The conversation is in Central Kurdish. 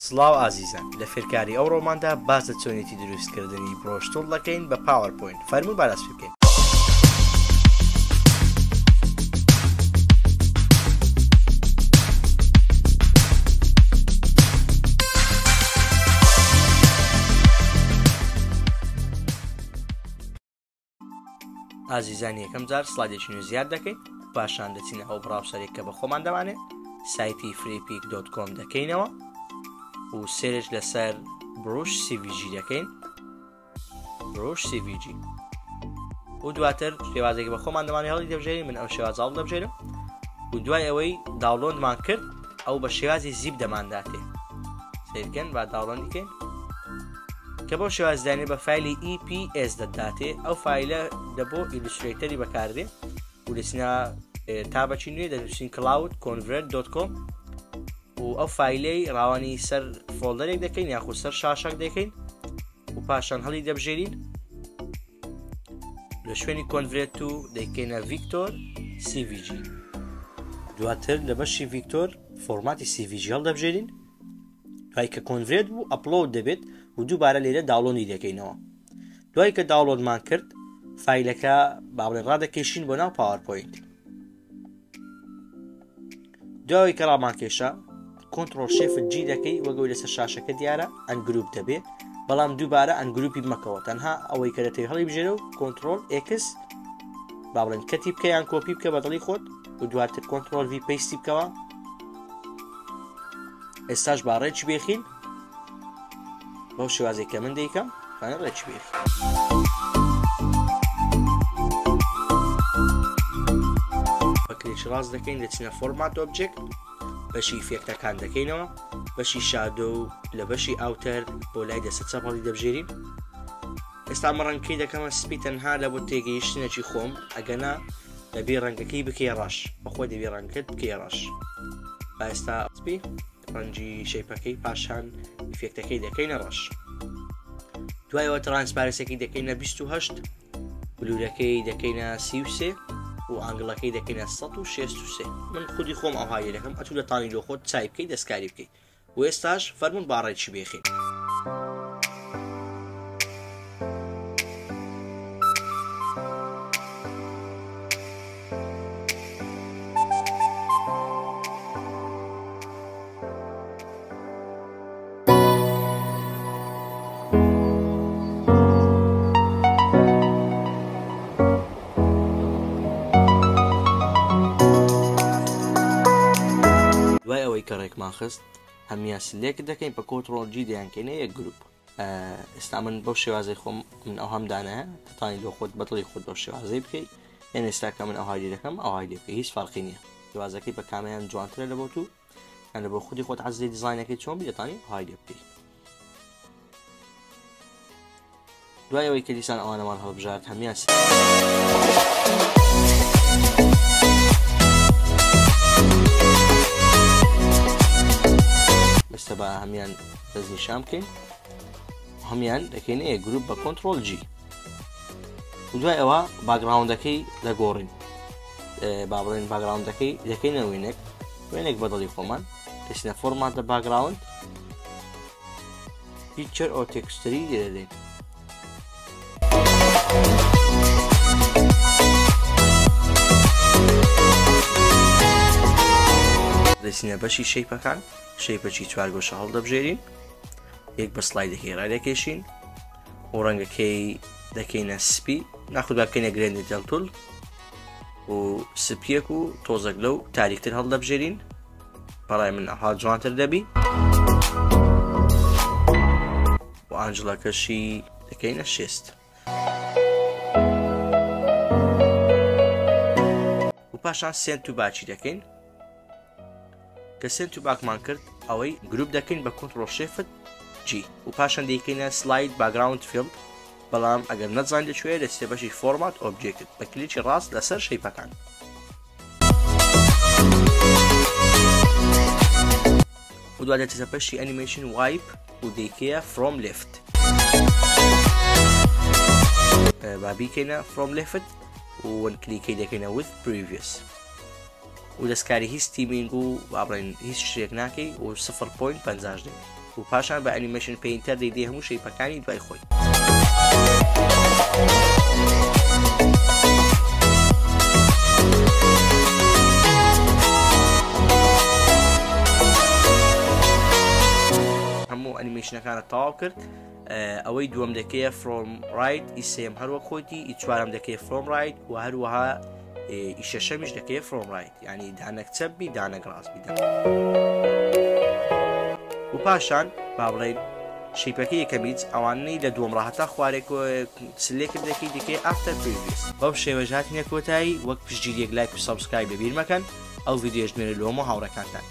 سڵاو ئازیزان، لە فێرکاری ئەوڕۆماندا باس لە چۆنیەتی دروست کردنی brush tool دەکەین بە PowerPoint، فەرموون با دەست پێ بکەین. ئازیزان یەکەم جار slide ێکی نوێ زیاد دەکەین پاشان دەچینە ئەو browser ێک کە بە خۆمان دەمانێت سایتی Freepik dot com دەکەینەوە و search لەسەر brush SVG دەکەین brush SVG و دواتر شێوازێک بە خۆمان دەمانێت هەڵی دەبژێرین من ئەو شێواز هەڵ دەبژێرم و دوای ئەوەی download مان کرد ئەو بە شێوازی zip دەمانداتێ سیرکەن با download ی کەین کە بەو شێوازدانێ بە فایلی EPS دەداتێ ئەو فایلە دە بۆ Illustrator ی بەکاردێ و دەچینە tab ەکی نوێ دەنووسین cloud convert dot com و ئەو فایلەی ڕاوانی سەر folder ێک دەکەین یاخود سەر شاشەک دەکەین و پاشان هەڵی دەبژێرین لە شوێنی convert و دەیکەینە vector SVG دواتر لە بەشی vector format ی SVG هەڵدەبژێرین دوای کە convert بوو upload دەبێت و دووبارە لێرە download ی دەکەینەوە دوای کە download مان کرد فایلەکە باڵێ ڕادەکێشین بۆ ناو PowerPoint دوای کە ڕامان کێشا control shift G دەکەی وەگەوەی لەسەر شاشەکە دیارە ungroup دەبێ بەڵام دووبارە ungroup ی مەکەوە تەنها ئەوەی کە دەتەوێت هەڵی بژێرە و control X با بڵێن cut ی بکە یان کۆپی بکە بەدڵی خۆت و دواتر control V paste ی بکەوە ئێستاش با ڕێکی بێخین بەو شێوازێک کە من دەیکەم ڕێکی بێخین بەکرێکی ڕاست دەکەین دەچینە format object بەشی effect ەکان دەکەینەوە بەشی shadow لە بەشی outer بۆ لای دەسە چەپ هەڵی دەبژێرین ئێستا من ڕەنگەکەی دەکەمە سپی تەنها لە بۆ تێگەیشتنێکی خۆم ئەگەنا دەبی ڕەنگەکەی بکەی ڕەش بەخۆی دەبی ڕەنگەکەت بکەی ڕەش با ئێستا سپی ڕەنگی shape ەکەی پاشان effect ەکەی دەکەینە ڕەش دوایەوە transparency ەکەی دەکەینە 28 blur ەکەی دەکەینە 33 و angle ەکەی دەکەینە 163 من خودی خۆم ئەوهایی دەکەم ئەتوو لە تانی لۆ خۆت چای بکەی دەستکاری بکەیت و ئێستاش فەرموون با ڕێکی بێخین. دوای ئەوەی کە ڕێکمان خست هەموان select دەکەین بە control G دەیانکەینە یەک گروپ ئێستا من بەو شێوازەی خۆم من ئەو هەم دانایە دەتوانانی لۆ خۆت بەدڵی خۆت بەو شێوازەی بکەیت یان ئێستا کە من ئەوهای لێ دەکەم ئەوهای لێ بکەی هیچ فەرقی نییە شێوازەکەی بە کامیان جوانترە لە بۆ تو یان لە بۆ خودی خۆت عەزیزی دیزاینەکەی چۆن بی دەتوانی ئەوهای لێ بکەیت دوای ئەوەی کە دیسان ئەوانەمان هەڵبژارد هەمیان ئێستا با هەمیان دەستنیشان بکەین هەمیان دەکەین ئێ گروپ بە control G و دوای ئەوە background ەکەی دەگۆڕین با بڵێن background ەکەی دەکەینە وێنێک وێنێک بەدڵی خۆمان دەچینە format لە background picture or texture ی لێ دەدەین. دەچینە بەشی shape ەکان shape ەکی چوارگۆشە هەڵدەبژێرین یەک بە slide ەکەی ڕادەکێشین و ڕەنگەکەی دەکەینە سپی ناخود با بکەینە gradient tool و سپیەک و تۆزەک لەو تاریکتر هەڵدەبژێرین بەڕای من ئەها جوانتر دەبی و angle ەکەشی دەکەینە شێست و پاشان send to back ی دەکەین کە send to back مان کرد ئەوەی گروپ دەکەین بە control shift G و پاشان دەیکەینە slide background fill بەڵام ئەگەر نەتزانی لەکوێیە دەچیتە بەشی format object بە کلیکی ڕاست لەسەر shape ەکان. و دوای دەچێتە بەشی animation wipe و دەیکەیە from left با بیکەینە from left و one click ەی دەکەینە with previous و دەستکاری هیچ theming و با بڵێن هیچ شتێک ناکەی و 0.50 دەبی. و پاشان بە Animation Painter دەیدەی هەموو shape ەکانی دوای خۆی. هەموو ئەنیمەیشنەکانت تەواو کرد ئەوەی دووەم دەکەیە from right ئی سێم هەروە خۆیتی ئی چوارم دەکەی from right و هەروەها ئی شەشەمیش دەکەی from right یعنی دانەک چەپ بی دانەک ڕاست بی و پاشان با بڵێین shape ەکە یەکەمیچ ئەوانەی لە دووەم ڕاهەتا خوارێک select دەکەی دەکەی after previous. بەو شێوەش هاتینە کۆتایی وەک پشتگیریەک لایک و subscribe لەبیر مەکەن ئەو ڤیدیۆیەش بنێرە لۆم و هاوڕێکانتان.